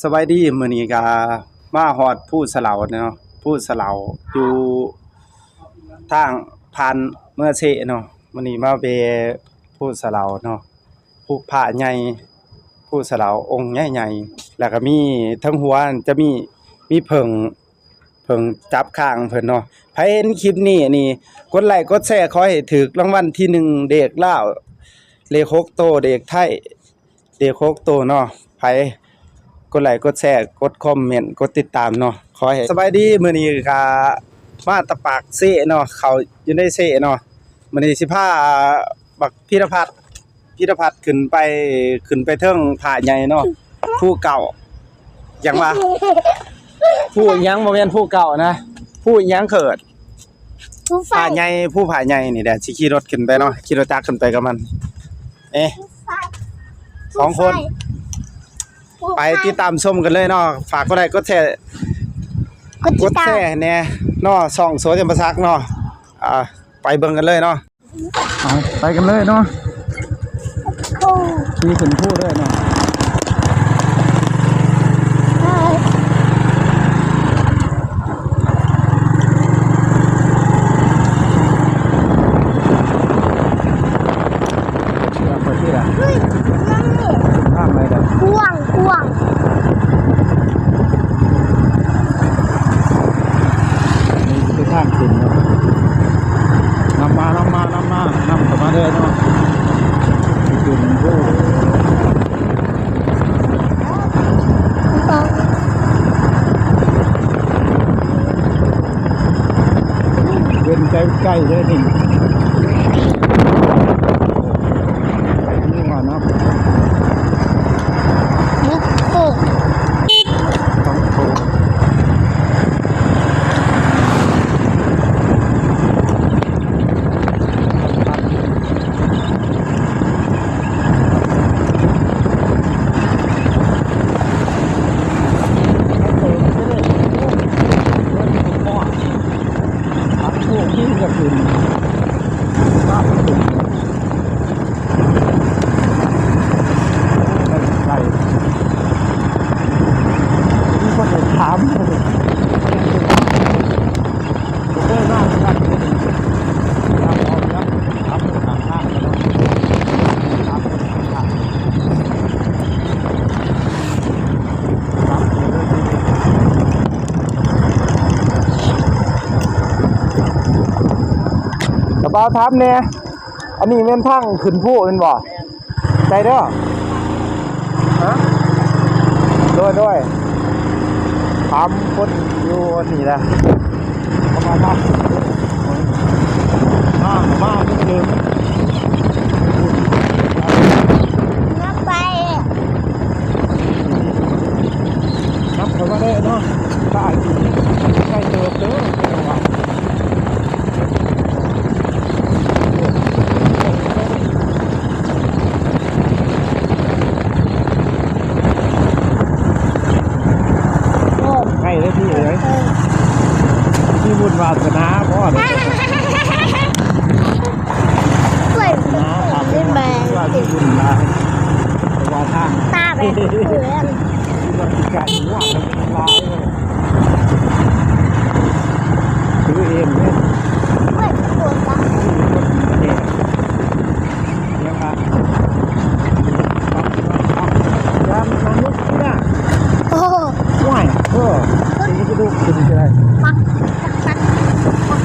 ສະບາຍດີ ມື້ນີ້ກະມາຮອດພູສະເຫຼົາເນາະ ພູສະເຫຼົາຢູ່ທາງຜ່ານເມືອເຊເນາະ. ມື້ນີ້ມາແວ່ພູສະເຫຼົາເນາະ ພູພະໃຫຍ່ ພູສະເຫຼົາອົງໃຫຍ່ໆ ແລ້ວກະມີເທິງຫົວຈະມີ ມີເຜິ້ງ ເພິ່ນຈັບຄ້າງເພິ່ນເນາະ. ໃຜເຫັນຄລິບນີ້ນີ້ ກົດໄລກົດແຊ ຂໍໃຫ້ຖືກລາງວັນທີໜຶ່ງ ເລກລາວ ເລກຫົກໂຕ ເລກໄທ ເລກຫົກໂຕເນາະ. ໃຜກົດໄລກົດແຊ ກົດຄອມເມັນ ກົດຕິດຕາມເນາະ ຂໍໃຫ້ ສະບາຍດີ ມື້ນີ້ກະມາແຕ່ປາກເຊເນາະ ເຂົ້າຢູ່ໃນເຊເນາະ. ມື້ນີ້ຊິພາບັກພິລະພັດ ພິລະພັດຂຶ້ນໄປ ຂຶ້ນໄປເທິງຜາໃຫຍ່ເນາະ ພູເກົ້າ ຫຍັງວະ ພູຫຍັງ ບໍ່ແມ່ນພູເກົ້ານະ ພູຫຍັງເກີດ ພູໄຟ ຜາໃຫຍ່ ພູຜາໃຫຍ່ນີ້ແຫຼະ ຊິຂີ່ລົດຂຶ້ນໄປເນາະ ຂີ່ລົດຈັກຂຶ້ນໄປກັບມັນ ເອະ ສອງຄົນ ໄປຕິດຕາມຊົມກັນເລີຍເນາະ. ຝາກກົດໄລກົດແຊ ກົດຕິດຕາມ ກົດແຊແດ່ເນາະ ຊ່ອງໂສຈຳປາສັກເນາະ. ອ່າ ໄປເບິ່ງກັນເລີຍເນາະ. ໄປ ໄປກັນເລີຍເນາະ. ໂອ້ ຂີ່ຂຶ້ນພູເລີຍເນາະ. ເອີ ໄປທີ່ລະ ເຮີ້ຍ ທາງໃດລະ ກວ້າງ ກວ້າງ. ນີ້ຄືທາງຂຶ້ນເນາະ ນຳມາ ນຳມາ ນຳມາ ນຳເຂົ້າມາເດີເນາະ ຂຶ້ນພູ ເປັນໄກໆເດີນີ້. ນີ້ວ່ານະ ໂອ້ໂຫ ໂອ້ ຂຶ້ນກະຂຶ້ນ ໄປ ໄປ ມີຄົນໄປຖາມ ບໍ່ເຄີຍມາຄືກັນ ຖາມ ຖາມທາງ ກະບ່າວ ຖາມແດ່ ອັນນີ້ແມ່ນທາງຂຶ້ນພູແມ່ນບໍ່? ໄດ້ເດີ ຮະ ໂດຍ ໂດຍ ຖາມຄົນຢູ່ນີ້ແຫຼະ ເຂົາມາທາງ ມາ ມາເຖິງ ມາໄປ ນຳເຂົ້າມາເດີເນາະ ໄກເຕີບເດີ. ໃກ້ເລີຍພີ່ເອີຍ ມີບຸນວາສະໜາບໍ່ເນາະ ເອີຍ ວາສະໜາ ແມ່ນ ແມ່ນ ແຕ່ວ່າທາງ ຕາໄປເພື່ອນ ຄືເອງເດ້ ໂອ້ຍ ໂດນລະ ໂອ້ໂຫ ໂອ້ຍ ເອີ ຊິໄດ້ລຸກຂຶ້ນກໍໄດ້ ປັກ ປັກ ປັກ ປັກ.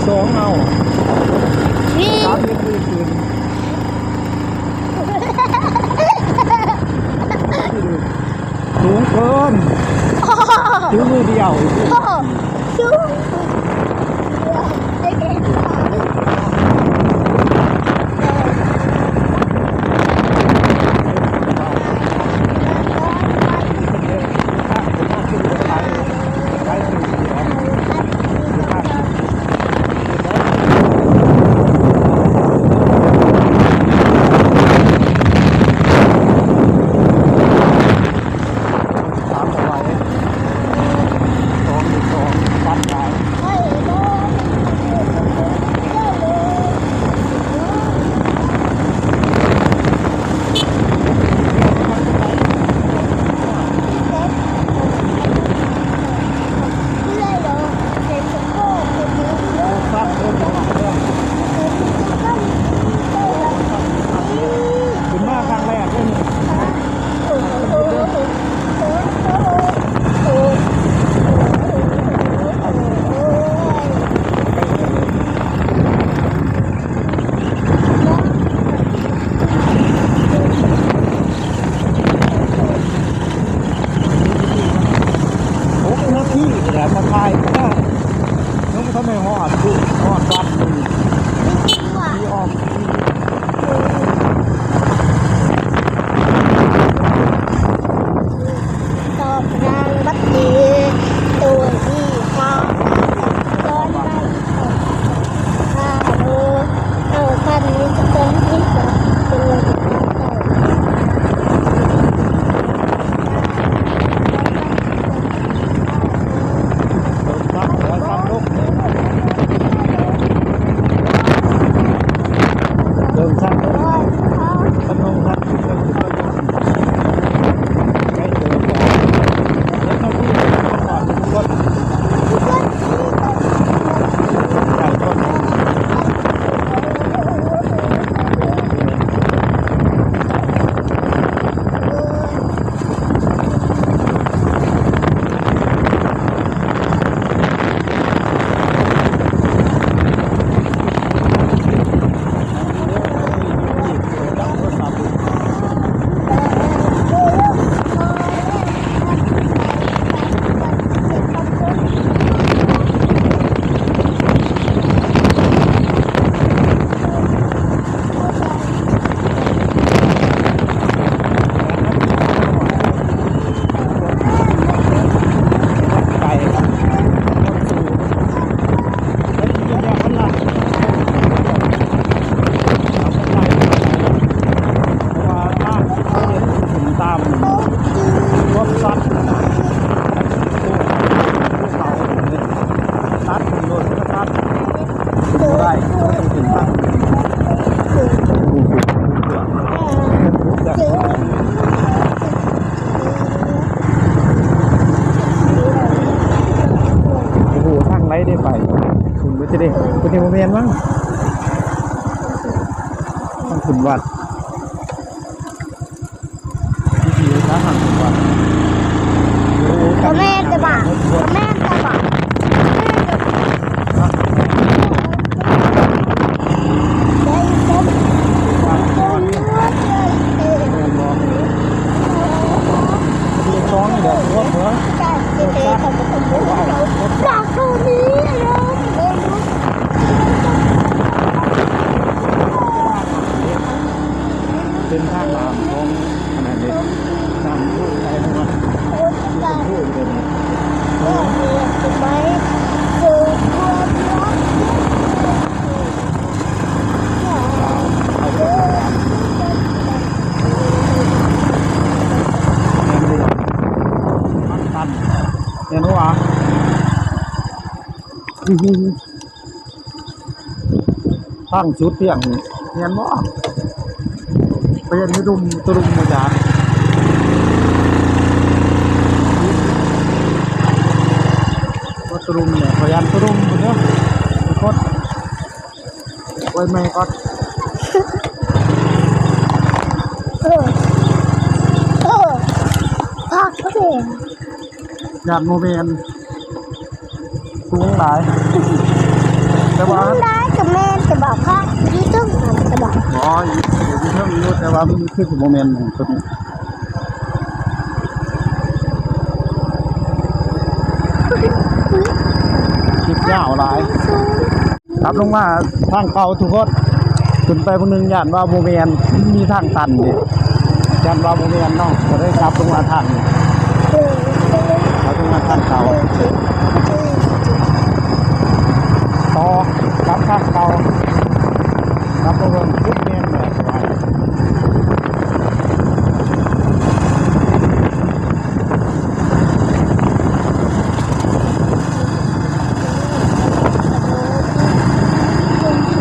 ສອງເອົາ ສາມເຮັດດີຂຶ້ນ ສູງເກີນ ຖືມືດຽວ. ຂຶ້ນມາຄັ້ງແລກເລີຍນີ້. ຫົກນາທີແຫຼະ ມາຖ່າຍ ຍັງບໍ່ທັນໄດ້ຮອດ ຮອດວັດຢູ່ ທີ່ອອກ ຕອບນາງບັດນີ້ ໂດຍທີ່ຂ້າ ຕອນໄປ ຂ້າ ເອີ ເອີ ທ່ານມີຈັກຄົນທີ່ຈະເປັນ ເຕີມຊັບ ເຕີມຊັບລົງ ເຕີມຊັບລົງ ຄັນລົງຊັບ ເພາະວ່າທາງເຂົາເຮັດຂຶ້ນຕາມລົດສັດ ຕັດລົດຕັດ ບໍ່ໄດ້ ບໍ່ໄດ້ຂຶ້ນໄປ ໂອ້ໂຫ ທາງໃດໄດ້ໄປ ພຸ້ນເບິດເດ້ ພຸ້ນນີ້ບໍ່ແມ່ນມັ້ງ ທາງຂຶ້ນວັດ. ບໍ່ແມ່ນແຕ່ບາດ ບໍ່ແມ່ນແຕ່ບາດ ເປັນທາງນ້ຳຂອງອັນນັ້ນເດ້ ນ້ຳພຸໄປເນາະ ພຸເປັນ ແມ່ນບໍ່ວະ? ແມ່ນບໍ່ວະ? ທາງສຸດທຽງນີ້ແມ່ນບໍ່? ໄປເຫັນຕະດຸ່ມ ຕະດຸ່ມບໍ່ຈັກ ບໍ່ຕະດຸ່ມແຫຼະ ຂ້ອຍຢ້ານຕະດຸ່ມພຸ້ນເດີ ໄປກົດ ໄວ້ໃໝ່ກ່ອນ ເອີ ເອີ ພັກເດ້ ຢ້ານບໍ່ແມ່ນ ສູງຫຼາຍ ແຕ່ວ່າ ໄດ້ກໍແມ່ນ ແຕ່ວ່າພະຢູ່ເທິງນັ້ນກໍໄດ້ ອໍ ຢູ່ ຢູ່ເທິງຢູ່ ແຕ່ວ່າມັນຄືຊິບໍ່ແມ່ນຕົວນີ້ ຄລິບຍາວຫຼາຍ. ຂັບລົງມາທາງເກົ່າທຸກຄົນ ຂຶ້ນໄປເບິ່ງໜຶ່ງ ຢ້ານວ່າບໍ່ແມ່ນ ມີທາງຕັນເດ້ ຢ້ານວ່າບໍ່ແມ່ນເນາະ ກໍເລີຍຂັບລົງມາທາງນີ້ ຂັບລົງມາທາງເກົ່າ ຕໍ່ກັບທາງເກົ່າ ກັບໄປເບິ່ງຈຸດແມ່ນແບບວ່າ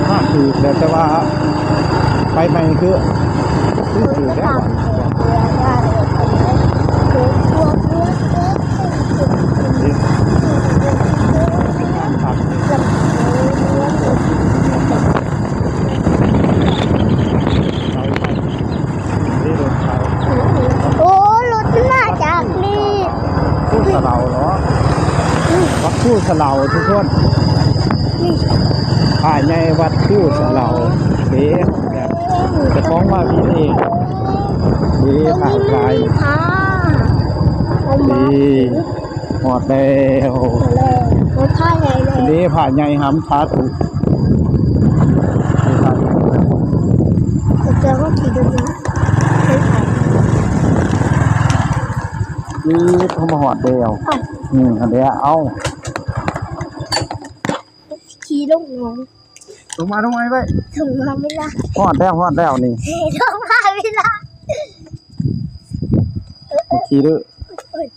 ຖ້າຖືກແລ້ວ ແຕ່ວ່າໄປໃໝ່ຄື ຄືຖືກແລ້ວ. ໂອ້ ລົດມັນມາຈາກນີ້ ພູສະເລົາເນາະ ວັດພູສະເລົາທຸກຄົນ ນີ້ ພະໃຫຍ່ວັດພູສະເລົາເດ້ ເຈົ້າຂອງວ່າມີເອງເດ້ ພະຫຼາຍ ນີ້ ຮອດແລ້ວ ຮອດແລ້ວ ພະໃຫຍ່ແລ້ວ ເດ້ ພະໃຫຍ່ຫຳ ສາທຸ ເຈົ້າເຮົາຂີ່ລົດມາ ນີ້ ເຮົາມາຮອດແລ້ວ ເອົ້າ ອືມ ຫັ້ນແຫຼະ ເອົ້າ ຂີ່ລົງໜອງ ລົງມາ ລົງມາໄວ້ ລົງມາເວລາ ຮອດແລ້ວ ຮອດແລ້ວນີ້ ລົງມາເວລາ ຂີ່ເດີ ໂອ້ຍ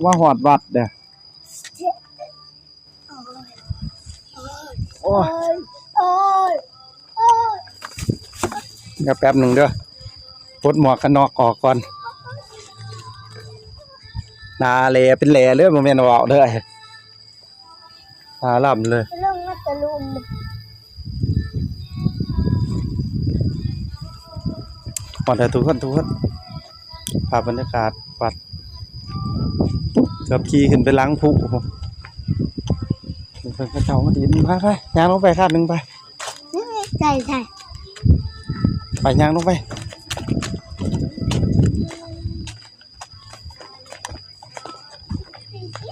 ມາຮອດວັດເດີ ໂອ້ຍ ໂອ້ຍ ດຽວແປັບໜຶ່ງເດີ ປົດໝວກກັນນັອກອອກກ່ອນ ໜ້າແຫຼເປັນແຫຼເລີຍ ບໍ່ແມ່ນເວົ້າເດີ ໜ້າລຳເລີຍ ລົງມາຕະລຸມ ຮອດແລ້ວທຸກຄົນ ທຸກຄົນ ພາບບັນຍາກາດວັດ ເກືອບຂີ່ຂຶ້ນໄປຫຼັງພູ ເພິ່ນເຂົາເຈົ້າມາດິນ ໄປ ໄປ ຍ່າງລົງໄປຂາດໜຶ່ງ ໄປ ໃຊ່ ໃຊ່ ໄປ ຍ່າງລົງໄປ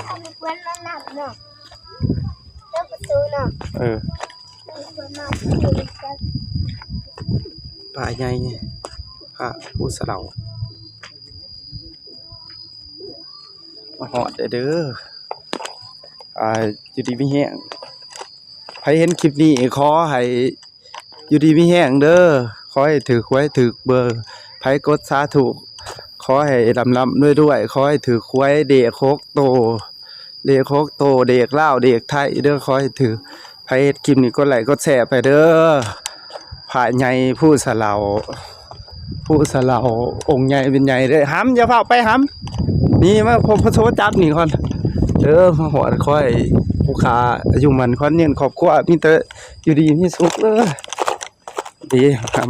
ເອົາເພື່ອນມານຳເນາະ ເປີດປະຕູເນາະ ເອີ ເອົາເພື່ອນມາ ພະໃຫຍ່ ພະພູສະເລົາ ມາຮອດແລ້ວເດີ ອ່າ ຢູ່ດີມີແຮງ ໃຜເຫັນຄລິບນີ້ ຂໍໃຫ້ຢູ່ດີມີແຮງເດີ ຂໍໃຫ້ຖືກຫວຍຖືກເບີ ໃຜກົດສາທຸ ຂໍໃຫ້ລ່ຳໆລວຍໆ ຂໍໃຫ້ຖືກຫວຍເລກຫົກໂຕ ເລກຫົກໂຕ ເລກລາວ ເລກໄທເດີ ຂໍໃຫ້ຖືກ ໃຜເຫັນຄລິບນີ້ ກົດໄລ້ກົດແຊໄປເດີ ພະໃຫຍ່ພູສະເລົາ ພູສະເລົາ ອົງໃຫຍ່ເປັນໃຫຍ່ເດີ ຫຳ ຢ່າຟ້າວໄປຫຳ ນີ້ ມາ ພໍ່ໂສຈັບນີ້ກ່ອນເດີ ມາຮອດ ຂໍໃຫ້ຜູ້ຂ້າອາຍຸໝັ້ນຂວັນຍືນ ຄອບຄົວມີແຕ່ຢູ່ດີມີສຸກເດີ ດີຫຳ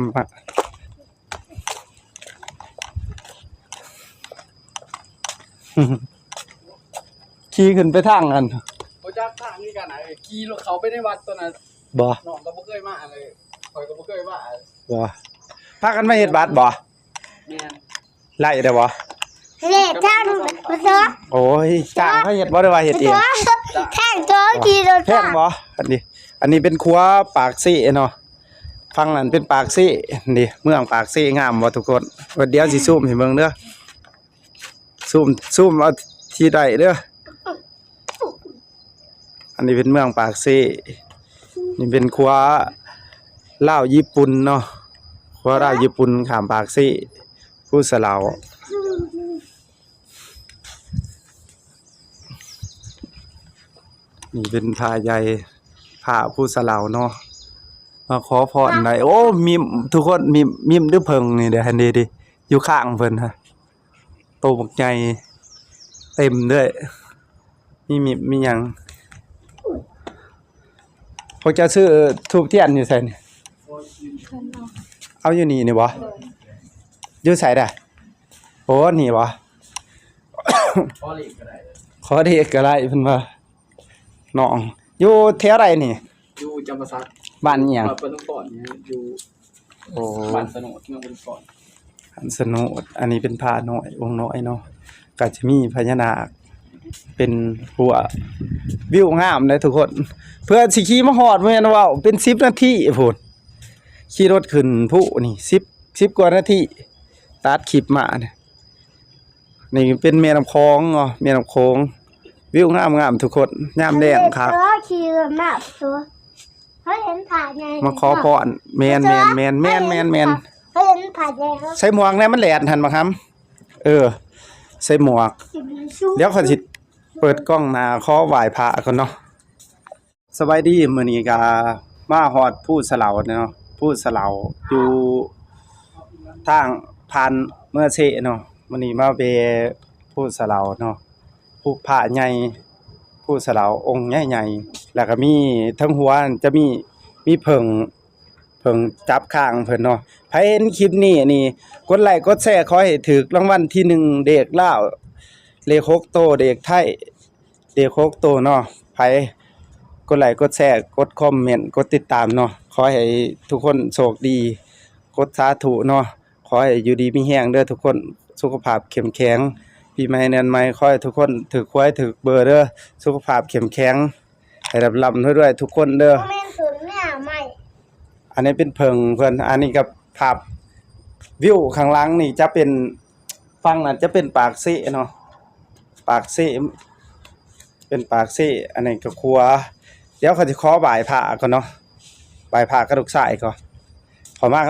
ຂີ່ຂຶ້ນໄປທາງນັ້ນ ບໍ່ຈັກທາງຄືກັນ ຂີ່ລົດເຂົ້າໄປໃນວັດຕົວນັ້ນ ບໍ່ ນ້ອງກໍບໍ່ເຄີຍມາເລີຍ ຂ້ອຍກໍບໍ່ເຄີຍມາ ບໍ່ ພາກັນມາເຮັດບັດບໍ່ ແມ່ນ ໄລ່ໄດ້ບໍ່ ເຮັດທາງ ໂອ້ຍ ຈ້າງເຂົາເຮັດບໍ່ ຫຼືວ່າເຮັດເອງ ແພງຕົວຂີ່ລົດ ແພງບໍ່ ອັນນີ້ ອັນນີ້ເປັນຂົວປາກເຊເນາະ ຝັ່ງນັ້ນເປັນປາກເຊ ນີ້ ເມືອງປາກເຊ ງາມບໍ່ທຸກຄົນ ດຽວຊິຊູມໃຫ້ເບິ່ງເດີ ຊູມ ຊູມເອົາທີ່ໄດ້ເດີ ອັນນີ້ເປັນເມືອງປາກເຊ ນີ້ເປັນຂົວລາວຍີ່ປຸ່ນເນາະ ຂົວລາວຍີ່ປຸ່ນຂ້າມປາກເຊ ພູສະເລົາ ນີ້ເປັນພະໃຫຍ່ ພະພູສະເລົາເນາະ ມາຂໍພອນໄດ້ ໂອ້ ມິມ ທຸກຄົນ ມິມ ມິມ ຫຼືເຜິ້ງນີ້ເດ້ ຫັ້ນເດ້ ຢູ່ຂ້າງເພິ່ນຫັ້ນ ໂຕບັກໃຫຍ່ ເຕັມເລີຍ ມີມິມ ມີຫຍັງ ພວກເຈົ້າຊື້ທູບທຽນຢູ່ໃສນີ້ ເອົາຢູ່ນີ້ນີ້ບໍ່ ຢູ່ໃສດະ ໂອ້ ນີ້ບໍ່ ຂໍເລກກໍໄດ້ ຂໍເລກກໍໄດ້ ເພິ່ນວ່າ ນ້ອງ ຢູ່ແຖວໃດນີ້? ຢູ່ຈຳປາສັກ. ບ້ານອີ່ຫຍັງ? ບ້ານປະນຸກອນນີ້ ຢູ່ ໂອ້ ບ້ານສະໂນດ ເມືອງປະນຸກອນ. ອັນສະໂນດ ອັນນີ້ເປັນພະນ້ອຍ ອົງນ້ອຍເນາະ ກໍຈະມີພະຍານາກເປັນຫົວ ວິວງາມເດ້ທຸກຄົນ. ເພື່ອຊິຂີ່ມາຮອດ ແມ່ນເວົ້າເປັນສິບນາທີພຸ້ນ ຂີ່ລົດຂຶ້ນພູນີ້ ສິບ ສິບກວ່ານາທີ ຕັດຄລິບມານີ້. ນີ້ເປັນແມ່ນ້ຳຂອງເນາະ ແມ່ນ້ຳຂອງ ວິວງາມໆ ທຸກຄົນ ຍາມແລງຄັກ. ເອີ ຂີ່ລົດມາຕົວະ ເຮົາເຫັນຜາໃຫຍ່ ມາຂໍພອນ. ແມ່ນໆໆ ເຮົາເຫັນຜາໃຫຍ່ ໃສ່ໝວກແດ່ ມັນແດດຫັ້ນບັກຫຳ. ເອີ ໃສ່ໝວກ. ດຽວຂ້ອຍຊິເປີດກ້ອງໜ້າຂໍໄຫວ້ພະກ່ອນເນາະ. ສະບາຍດີ ມື້ນີ້ກະມາຮອດພູສະເຫຼົາເນາະ ພູສະເຫຼົາຢູ່ທາງຜ່ານເມືອເຊເນາະ. ມື້ນີ້ມາແວ່ພູສະເຫຼົາເນາະ ພູພະໃຫຍ່ ພູສະເຫຼົາອົງໃຫຍ່ໆ ແລ້ວກະມີເທິງຫົວຈະມີ ມີເຜິ້ງ ເຜິ້ງຈັບຄາງເພິ່ນເນາະ. ໃຜເຫັນຄລິບນີ້ນີ້ ກົດໄລກົດແຊ ຂໍໃຫ້ຖືກລາງວັນທີໜຶ່ງ ເລກລາວ ເລກຫົກໂຕ ເລກໄທ ເລກຫົກໂຕເນາະ. ໃຜກົດໄລກົດແຊ ກົດຄອມເມັນ ກົດຕິດຕາມເນາະ. ຂໍໃຫ້ທຸກຄົນໂຊກດີ ກົດສາທຸເນາະ. ຂໍໃຫ້ຢູ່ດີມີແຮງເດີທຸກຄົນ ສຸຂະພາບເຂັ້ມແຂງ. ປີໃໝ່ເດືອນໃໝ່ ຂໍໃຫ້ທຸກຄົນຖືກຫວຍຖືກເບີເດີ ສຸຂະພາບເຂັ້ມແຂງ ໃຫ້ລ່ຳໆລວຍໆທຸກຄົນເດີ. ບໍ່ແມ່ນເຜິ້ງແນວໃໝ່ ອັນນີ້ເປັນເຜິ້ງເພິ່ນ. ອັນນີ້ກໍພາບວິວຂ້າງຫຼັງນີ້ຈະເປັນ ຝັ່ງນັ້ນຈະເປັນປາກເຊເນາະ ປາກເຊ ເປັນປາກເຊ. ອັນນີ້ກໍຂົວ. ດຽວຂ້ອຍຊິຂໍໄຫວ້ພະກ່ອນເນາະ ໄຫວ້ພະກັບລູກຊາຍກ່ອນ. ຂໍມາ